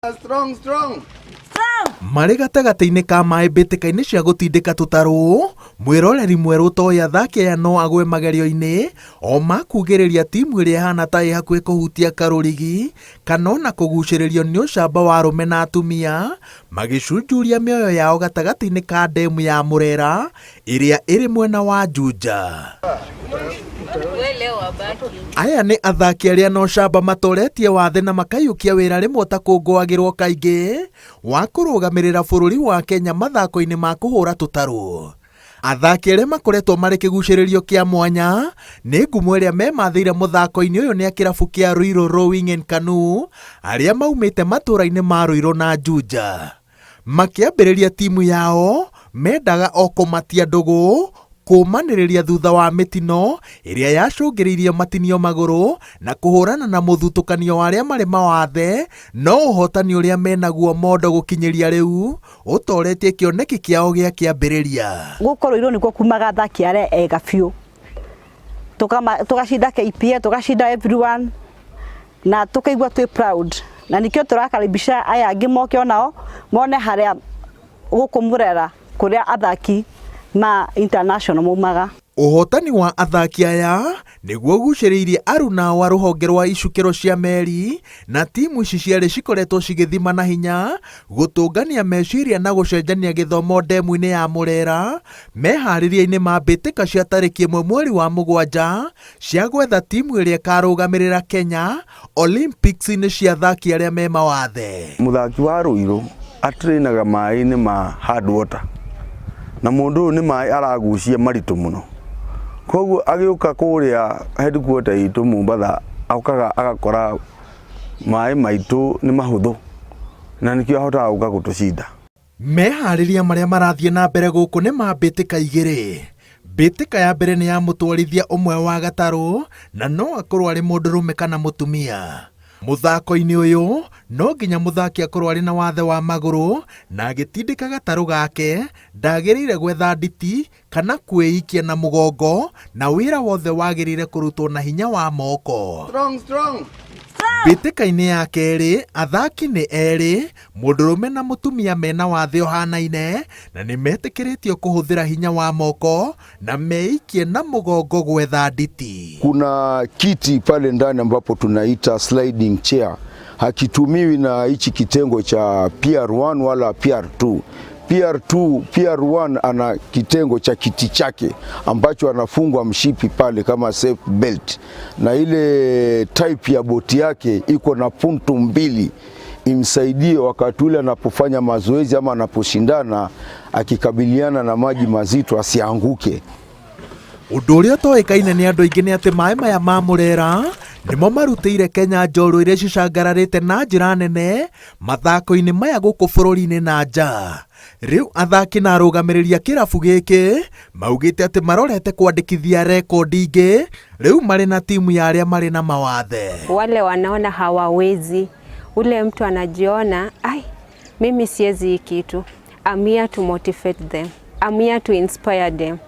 Strong, strong. Marĩ gatagatĩ-inĩ ka maĩ mbĩtĩka-inĩ cia gũtindĩka tũtarũ, mwĩroreri mwerũ ũtoĩ athaki aya no agwe magerio-inĩ o ma kugĩrĩria timu ĩrĩa ĩhana ta ĩ hakuhĩ kũhutia karũrigi kana ona kũgucĩrĩrio nĩ ũcamba wa arũme na atumia magĩcunjuria mĩoyo yao gatagatĩ-inĩ ka ndemu ya Murera ĩrĩa ĩrĩ mwena wa Juja. Aya nĩ athaki arĩa na ũcamba matoretie wathe na makaiyũkia wĩra rĩmwe ũtakũngũagĩrwo kaingĩ wa kũrũgamĩrĩra bũrũri wa Kenya mathako-inĩ ma kũhũra tũtarũ. Athaki arĩa makoretwo marĩ kĩgucĩrĩrio kĩa mwanya nĩ ngumo ĩrĩa memathĩire mũthako-inĩ ũyũ nĩ a kĩrabu kĩa Ruiru Rowing and Canoe arĩa maumĩte matũũra-inĩ ma Ruiru na Juja. Makĩambĩrĩria timu yao mendaga o kũmatia ndũgũ kũmanĩrĩria thutha wa mĩtino ĩrĩa yacũngĩrĩirie matinio magũrũ na kũhũrana na mũthutũkanio wa arĩa marĩ mawathe no ũhotani ũrĩa menaguo mondo gũkinyĩria rĩu ũtoretie kĩoneki kĩao gĩa kĩambĩrĩria. Gũkũ Ruiru nĩkuo kumaga athaki arĩa ega biũ, tũgacinda KPA, tũgacinda everyone na tũkaigua twĩ proud, na nĩkĩo tũrakaribisha aya angĩ moke onao mone harĩa gũkũ Murera kũrĩa athaki ma international maumaga. Ũhotani wa athaki aya nĩguo ũgucĩrĩirie aruna wa rũhonge rwa icukĩro cia meri na timu ici cierĩ cikoretwo cigĩthima na hinya gũtũngania meciria na gũcenjania gĩthomo ndemu-inĩ ya Murera meharĩria-inĩ ma mbĩtĩka cia tarĩki 1 mweri wa 7 cia gwetha timu ĩrĩa ĩkarũgamĩrĩra Kenya Olympics-inĩ cia athaki arĩa me mawathe. Mũthaki wa Ruiru atrainaga maĩ-inĩ ma hard water na mũndũ ũyũ nĩ maĩ aragucia maritũ mũno, koguo agĩũka kũrĩa headquarter itũ Mombatha okaga agakora maĩ maitũ nĩ mahũthũ na nĩkĩo ahotaga gũka gũtũcinda. Meharĩria marĩa marathiĩ na mbere gũkũ nĩ ma mbĩtĩka igĩrĩ. Mbĩtĩka ya mbere nĩ ya mũtwarithia ũmwe wa gatarũ na no akorwo arĩ mũndũrũme kana mũtumia. Mũthako-inĩ ũyũ no nginya mũthaki akorwo arĩ na wathe wa magũrũ na agĩtindĩka gatarũ gake ndagĩrĩire gwetha nditi kana kwĩikia na mũgongo na wĩra wothe wagĩrĩire kũrutwo na hinya wa moko. Strong, strong. Mbĩtĩka-inĩ ya kerĩ athaki nĩ erĩ, mũndũrũme na mũtumia mena wathe ũhanaine na nĩ metĩkĩrĩtio kũhũthĩra hinya wa moko na meikie na mũgongo gwetha nditi. Kuna kiti pale ndani ambapo tunaita sliding chair, hakitumiwi na hichi kitengo cha PR1 wala PR2. PR2, PR1 ana kitengo cha kiti chake ambacho anafungwa mshipi pale kama safe belt, na ile type ya boti yake iko na puntu mbili imsaidie wakati ule anapofanya mazoezi ama anaposhindana akikabiliana na maji mazito asianguke. Ũndũ ũrĩa ũtoĩkaine nĩ andũ aingĩ nĩ atĩ maĩ maya ma Murera nĩmo marutĩire Kenya njorua iria cicangararĩte na njĩra nene mathako-inĩ maya gũkũ bũrũri-inĩ na nja. Rĩu athaki na arũgamĩrĩri a kĩrabu gĩkĩ maugĩte atĩ marorete kwandĩkithia rekondi ingĩ rĩu marĩ na timu ya arĩa marĩ na mawathe. Wale wanaona hawawezi, ule mtu anajiona ai, mimi siwezi hii kitu. I'm here to motivate them. I'm here to inspire them.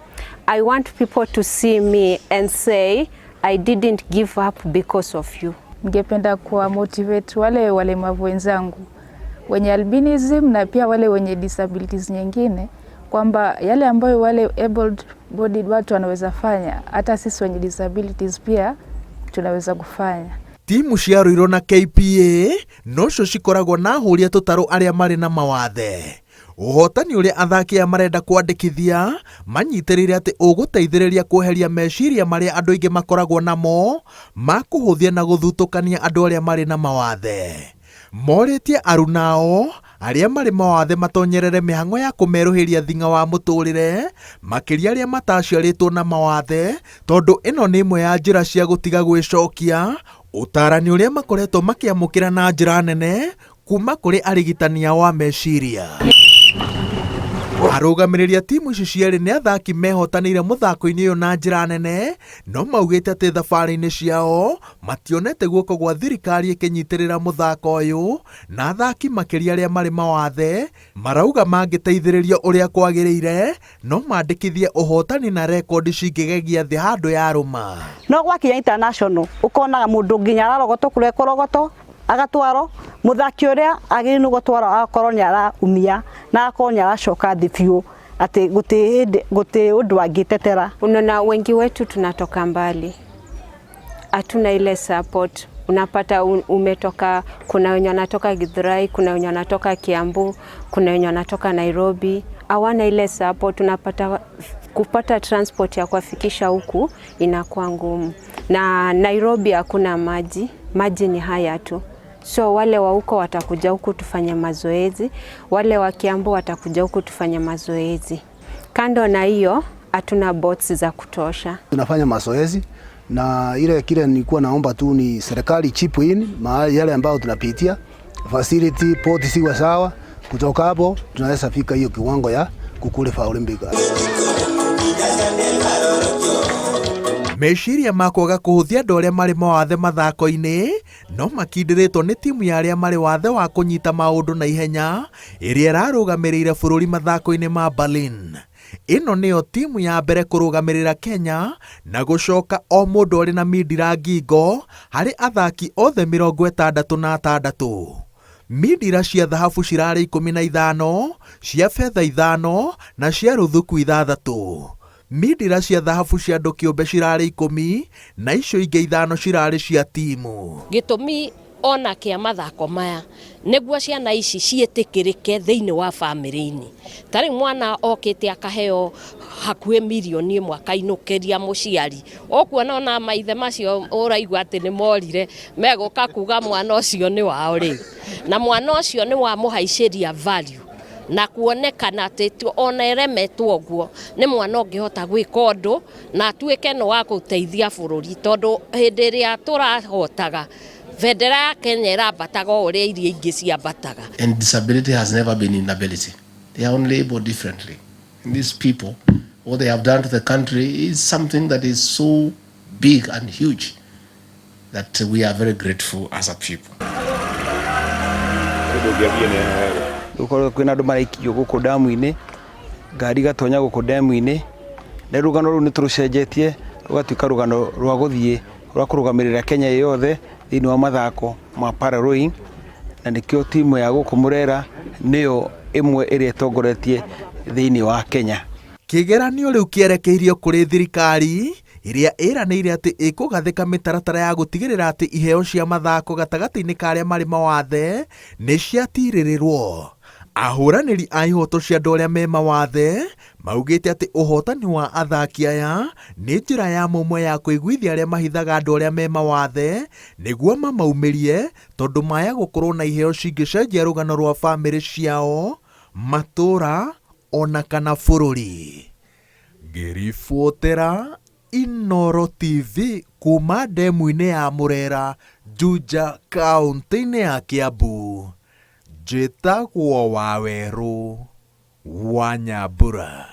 I want people to see me and say I didn't give up because of you. Ningependa kuwa motivate wale walemavu wenzangu wenye albinism na pia wale wenye disabilities nyingine, kwamba yale ambayo wale able bodied watu wanaweza fanya, hata sisi wenye disabilities pia tunaweza kufanya. Timu cia Ruiru na KPA nocio cikoragwo na ahũri a tũtarũ arĩa marĩ na mawathe. Ũhotani ũrĩa athaki aya marenda kwandĩkithia manyitĩrĩire atĩ ũgũteithĩrĩria kweheria meciria marĩa andũ aingĩ makoragwo namo ma kũhũthia na gũthutũkania andũ arĩa marĩ na mawathe. Morĩtie arunao arĩa marĩ mawathe matonyerere mĩhang'o ya kũmerũhĩria thing'a wa mũtũrĩre makĩria arĩa mataciarĩtwo na mawathe, tondũ ĩno nĩ ĩmwe ya njĩra cia gũtiga gwĩcokia ũtarani ũrĩa makoretwo makĩamũkĩra na njĩra nene kuma kũrĩ arigitani ao a meciria. Arũgamĩrĩri a timu ici cierĩ nĩ athaki mehotanĩire mũthako-inĩ ũyũ na njĩra nene, no maugĩte atĩ thabarĩ-inĩ ciao mationete guoko gwa thirikari ĩkĩnyitĩrĩra mũthako ũyũ, na athaki makĩria arĩa marĩ mawathe marauga mangĩteithĩrĩrio ũrĩa kwagĩrĩire no mandĩkithie ũhotani na rekondi cingĩgegia thĩ handũ yarũma. No gwakinya international ũkonaga mũndũ nginya ararogotwo kũrĩa kũrogotwo Agatwarwo muthaki uria agĩrĩirwo nĩ gũtwarwo agakorwo nĩ araumia na agakorwo nĩ aracoka thĩ biũ atĩ gũtĩ hĩndĩ gũtĩ ũndũ angĩtetera. Unaona, wengi wetu tunatoka mbali, hatuna ile support. Unapata umetoka, kuna wenye wanatoka Githurai, kuna wenye wanatoka Kiambu, kuna wenye wanatoka Nairobi, hawana ile support. Unapata kupata transport ya kuwafikisha huku inakuwa ngumu, na Nairobi hakuna maji, maji ni haya tu. So wale wa huko watakuja huku tufanye mazoezi, wale wa Kiambu watakuja huku tufanye mazoezi. Kando na hiyo, hatuna boats za kutosha. Tunafanya mazoezi na ile kile nilikuwa naomba tu ni serikali chip in mahali yale ambayo tunapitia facility port siwa sawa. Kutoka hapo tunaweza fika hiyo kiwango ya kuqualify Olympic. Meciria ma kwaga kũhũthia andũ arĩa marĩ mawathe mathako-inĩ no makindĩrĩtwo nĩ timu ya arĩa marĩ wathe wa kũnyita maũndũ na ihenya ĩrĩa ĩrarũgamĩrĩire bũrũri mathako-inĩ ma Berlin. Ĩno nĩyo timu ya mbere kũrũgamĩrĩra Kenya na gũcoka o mũndũ arĩ na mindira ngingo harĩ athaki othe 66. Mindira cia thahabu cirarĩ 15, cia betha 5 na cia rũthuku 6. Mindira cia thahabu cia andũ kĩũmbe cirarĩ 10 na icio ingĩ 5 cirarĩ cia timu. Gĩtũmi ona kĩa mathako maya nĩguo ciana ici ciĩtĩkĩrĩke thĩinĩ wa bamĩrĩ-inĩ. Ta rĩu mwana okĩte akaheo hakuhĩ mirioni 1 akainũkĩria mũciari, ũkuona ona maithe macio ũraigua atĩ nĩ morire megũka kuga mwana ũcio nĩ wao rĩ, na mwana ũcio nĩ wamũhaicĩria value na kuonekana atĩ ona eremetwo ũguo nĩ mwana ũngĩhota gwĩka ũndũ na atuĩke nĩ wa gũteithia bũrũri, tondũ hĩndĩ ĩrĩa tũrahotaga bendera ya Kenya ĩrambataga o ũrĩa iria ingĩ ciambataga. And disability has never been inability. They are only able differently. And these people, what they have done to the country is something that is so big and huge that we are very grateful as a people. Gũkorwo kwĩna andũ maraikio gũkũ ndamu-inĩ, ngari igatonya gũkũ ndemu-inĩ, na rũgano rũu nĩ tũrũcenjetie rũgatuĩka rũgano rwa gũthiĩ rwa kũrũgamĩrĩra Kenya ĩ yothe thĩinĩ wa mathako ma para rowing, na nĩkĩo timu ya gũkũ Murera nĩyo ĩmwe ĩrĩa ĩtongoretie thĩinĩ wa Kenya. Kĩgeranio rĩu kĩerekeirio kũrĩ thirikari ĩrĩa ĩranĩire atĩ ĩkũgathĩka mĩtaratara ya gũtigĩrĩra atĩ iheo cia mathako gatagatĩ-inĩ ka arĩa marĩ mawathe nĩ ciatirĩrĩrwo. Ahũranĩri a ihoto cia andũ arĩa me mawathe maugĩte atĩ ũhotani wa athaki aya nĩ njĩra ya mũmwe ya kũiguithia arĩa mahithaga andũ arĩa me mawathe nĩguo mamaumĩrie, tondũ maya gũkorwo na iheo cingĩcenjia rũgano rwa bamĩrĩ ciao, matũra ona kana bũrũri. Ngĩribotera Inooro TV kuma ndemu-inĩ ya Murera, Juja, kaũntĩ-inĩ ya Kiambu, njĩtagwo Wawerũ wa Nyambura.